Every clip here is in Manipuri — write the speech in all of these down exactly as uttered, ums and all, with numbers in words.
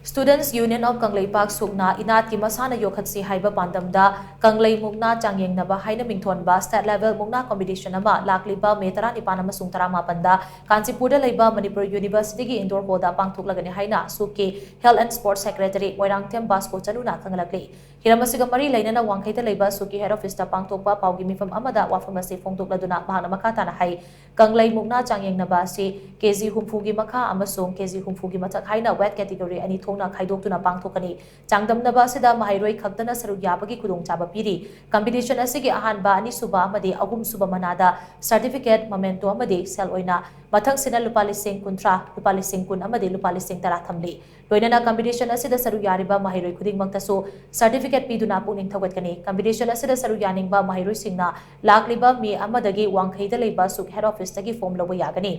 Students Union of ꯀꯪꯂꯩꯄꯥꯛ ꯁꯨꯛꯅ ꯏꯅꯥꯠꯀꯤ ꯃꯁꯥꯟꯅ ꯌꯣꯛꯈꯠꯁꯤ ꯍꯥꯏꯕ ꯄꯥꯟꯗꯝꯗ ꯀꯪꯂꯩ ꯃꯨꯛꯅꯥ ꯆꯥꯡꯌꯦꯡꯅꯕ ꯍꯥꯏꯅ ꯃꯤꯡꯊꯣꯟꯕ state level ꯃꯨꯛꯅꯥ competition ꯑꯃ ꯂꯥꯛꯂꯤꯕ ꯃꯦ ꯇꯔꯥꯅꯤꯄꯥꯟ ꯑꯃꯁꯨꯡ ꯇꯔꯥꯃꯥꯄꯟꯗ ꯀꯥꯟꯆꯤꯄꯨꯔꯗ ꯂꯩꯕ ꯃꯅꯤꯄꯨꯔ ꯌꯨꯅꯤꯚꯔꯁꯤꯇꯤꯒꯤ indoor hall ꯗ ꯄꯥꯡꯊꯣꯛꯂꯒꯅꯤ ꯍꯥꯏꯅ ꯁꯨꯛꯀꯤ health and sports secretary Moirangthem Vasco ꯆꯅꯨꯅ ꯈꯪꯍꯜꯂꯛꯂꯤ꯫ ꯍꯤꯔꯝ ꯑꯁꯤꯒ ꯃꯔꯤ ꯂꯩꯅꯅ ꯋꯥꯡꯈꯩꯗ ꯂꯩꯕ ꯁꯨꯛꯀꯤ head office ꯇ ꯄꯥꯡꯊꯣꯛꯄ ꯄꯥꯎꯒꯤ ꯃꯤꯐꯝ ꯑꯃꯗ ꯋꯥꯐꯝ ꯑꯁꯤ ꯐꯣꯡꯗꯣꯛꯂꯗꯨꯅ ꯃꯍꯥꯛꯅ ꯃꯈꯥ ꯇꯥꯅ ꯍꯥꯏ, ꯀꯪꯂꯩ ꯃꯨꯛꯅꯥ ꯆꯥꯡꯌꯦꯡꯅꯕ ꯑꯁꯤ ꯀꯦ ꯖꯤ ꯍꯨꯝꯐꯨꯒꯤ ꯃꯈꯥ ꯑꯃꯁꯨꯡ ꯀꯦ ꯖꯤ ꯍꯨꯝꯐꯨꯒꯤ ꯃꯊꯛ ꯍꯥꯏꯅ weight category ꯑꯅꯤ ꯊꯣꯛꯅ ꯈꯥꯏꯗꯣꯛꯇꯨꯅ ꯄꯥꯡꯊꯣꯛꯀꯅꯤ꯫ ꯆꯥꯡꯗꯝꯅꯕ ꯑꯁꯤꯗ ꯃꯍꯩꯔꯣꯏ ꯈꯛꯇꯅ ꯁꯔꯨꯛ ꯌꯥꯕꯒꯤ ꯈꯨꯗꯣꯡꯆꯥꯕ ꯄꯤꯔꯤ꯫ Competition ꯑꯁꯤꯒꯤ ꯑꯍꯥꯟꯕ, ꯑꯅꯤꯁꯨꯕ ꯑꯃꯗꯤ ꯑꯍꯨꯝꯁꯨꯕ ꯃꯅꯥꯗ certificate, memento ꯑꯃꯗꯤ ꯁꯦꯜ ꯑꯣꯏꯅ ꯃꯊꯪꯁꯤꯅ ꯂꯨꯄꯥ ꯂꯤꯁꯤꯡ ꯀꯨꯟꯊ꯭ꯔꯥ, ꯂꯨꯄꯥ ꯂꯤꯁꯤꯡ ꯀꯨꯟ ꯑꯃꯗꯤ ꯂꯨꯄꯥ ꯂꯤꯁꯤꯡ ꯇꯔꯥ ꯊꯝꯂꯤ꯫ ꯂꯣꯏꯅꯅ competition ꯑꯁꯤꯗ ꯁꯔꯨꯛ ꯌꯥꯔꯤꯕ ꯃꯍꯩꯔꯣꯏ ꯈꯨꯗꯤꯡꯃꯛꯇꯁꯨ certificate ꯄꯤꯗꯨꯅ ꯄꯨꯛꯅꯤꯡ ꯊꯧꯒꯠꯀꯅꯤ꯫ Competition ꯑꯁꯤꯗ ꯁꯔꯨꯛ ꯌꯥꯅꯤꯡꯕ ꯃꯍꯩꯔꯣꯏꯁꯤꯡꯅ ꯂꯥꯛꯂꯤꯕ ꯃꯦ ꯑꯃꯗꯒꯤ ꯋꯥꯡꯈꯩꯗ ꯂꯩꯕ ꯁꯨꯛ head office ꯇꯒꯤ form ꯂꯧꯕ ꯌꯥꯒꯅꯤ꯫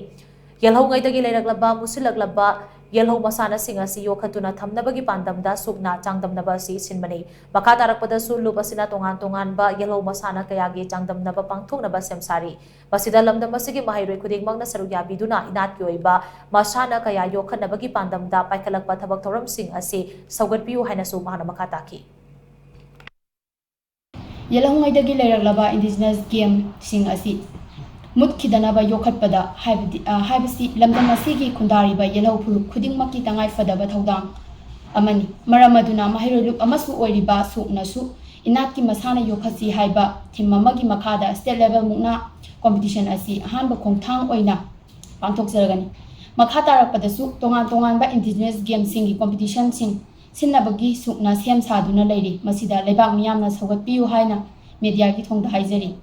ꯌꯦꯜꯍꯧꯉꯩꯗꯒꯤ ꯂꯩꯔꯛꯂꯕ ꯃꯨꯁꯤꯜꯂꯛꯂꯕ ꯌꯦꯜꯍꯧ ꯃꯁꯥꯟꯅꯁꯤꯡ ꯑꯁꯤ ꯌꯣꯛꯈꯠꯇꯨꯅ ꯊꯝꯅꯕꯒꯤ ꯄꯥꯟꯗꯝꯗ ꯁꯨꯛꯅ ꯆꯥꯡꯗꯝꯅꯕ ꯑꯁꯤ ꯁꯤꯟꯕꯅꯤ꯫ ꯃꯈꯥ ꯇꯥꯔꯛꯄꯗꯁꯨ ꯂꯨꯞ ꯑꯁꯤꯅ ꯇꯣꯉꯥꯟ ꯇꯣꯉꯥꯟꯕ ꯌꯦꯜꯍꯧ ꯃꯁꯥꯟꯅ ꯀꯌꯥꯒꯤ ꯆꯥꯡꯗꯝꯅꯕ ꯄꯥꯡꯊꯣꯛꯅꯕ ꯁꯦꯝ ꯁꯥꯔꯤ꯫ ꯃꯁꯤꯗ ꯂꯝꯗꯝ ꯑꯁꯤꯒꯤ ꯃꯍꯩꯔꯣꯏ ꯈꯨꯗꯤꯡꯃꯛꯅ ꯁꯔꯨꯛ ꯌꯥꯕꯤꯗꯨꯅ ꯏꯅꯥꯠꯀꯤ ꯑꯣꯏꯕ ꯃꯁꯥꯟꯅ ꯀꯌꯥ ꯌꯣꯛꯈꯠꯅꯕꯒꯤ ꯄꯥꯟꯗꯝꯗ ꯄꯥꯏꯈꯠꯂꯛꯄ ꯊꯕꯛ ꯊꯧꯔꯝꯁꯤꯡ ꯑꯁꯤ ꯁꯧꯒꯠꯄꯤꯌꯨ ꯍꯥꯏꯅꯁꯨ ꯃꯍꯥꯛꯅ ꯃꯈꯥ ꯇꯥꯈꯤ꯫ ꯌꯦꯜꯍꯧꯉꯩꯗꯒꯤ ꯂꯩꯔꯛꯂꯕ indigenous game ꯁꯤꯡ ꯑꯁꯤ ꯃꯨꯠꯈꯤꯗꯅꯕ ꯌꯣꯛꯈꯠꯄꯗ ꯍꯥꯏꯕꯗꯤ, ꯑ, ꯍꯥꯏꯕꯁꯤ ꯂꯝꯗꯝ ꯑꯁꯤꯒꯤ ꯈꯨꯟꯗꯥꯔꯤꯕ ꯌꯦꯜꯍꯧ ꯐꯨꯔꯨꯞ ꯈꯨꯗꯤꯡꯃꯛꯀꯤ ꯇꯉꯥꯏ ꯐꯗꯕ ꯊꯧꯗꯥꯡ ꯑꯃꯅꯤ꯫ ꯃꯔꯝ ꯑꯗꯨꯅ ꯃꯍꯩꯔꯣꯏ ꯂꯨꯞ ꯑꯃꯁꯨ ꯑꯣꯏꯔꯤꯕ ꯁꯨꯛꯅꯁꯨ ꯏꯅꯥꯠꯀꯤ ꯃꯁꯥꯟꯅ ꯌꯣꯛꯈꯠꯁꯤ ꯍꯥꯏꯕ theme ꯑꯃꯒꯤ ꯃꯈꯥꯗ state level ꯃꯨꯛꯅꯥ competition ꯑꯁꯤ ꯑꯍꯥꯟꯕ ꯈꯣꯡꯊꯥꯡ ꯑꯣꯏꯅ ꯄꯥꯡꯊꯣꯛꯆꯔꯒꯅꯤ꯫ ꯃꯈꯥ ꯇꯥꯔꯛꯄꯗꯁꯨ ꯇꯣꯉꯥꯟ ꯇꯣꯉꯥꯟꯕ indigenous game ꯁꯤꯡꯒꯤ competition ꯁꯤꯡ ꯁꯤꯟꯅꯕꯒꯤ ꯁꯨꯛꯅ ꯁꯦꯝ ꯁꯥꯗꯨꯅ ꯂꯩꯔꯤ꯫ ꯃꯁꯤꯗ ꯂꯩꯕꯥꯛ ꯃꯤꯌꯥꯝꯅ ꯁꯧꯒꯠꯄꯤꯌꯨ ꯍꯥꯏꯅ media ꯒꯤ ꯊꯣꯡꯗ ꯍꯥꯏꯖꯔꯤ꯫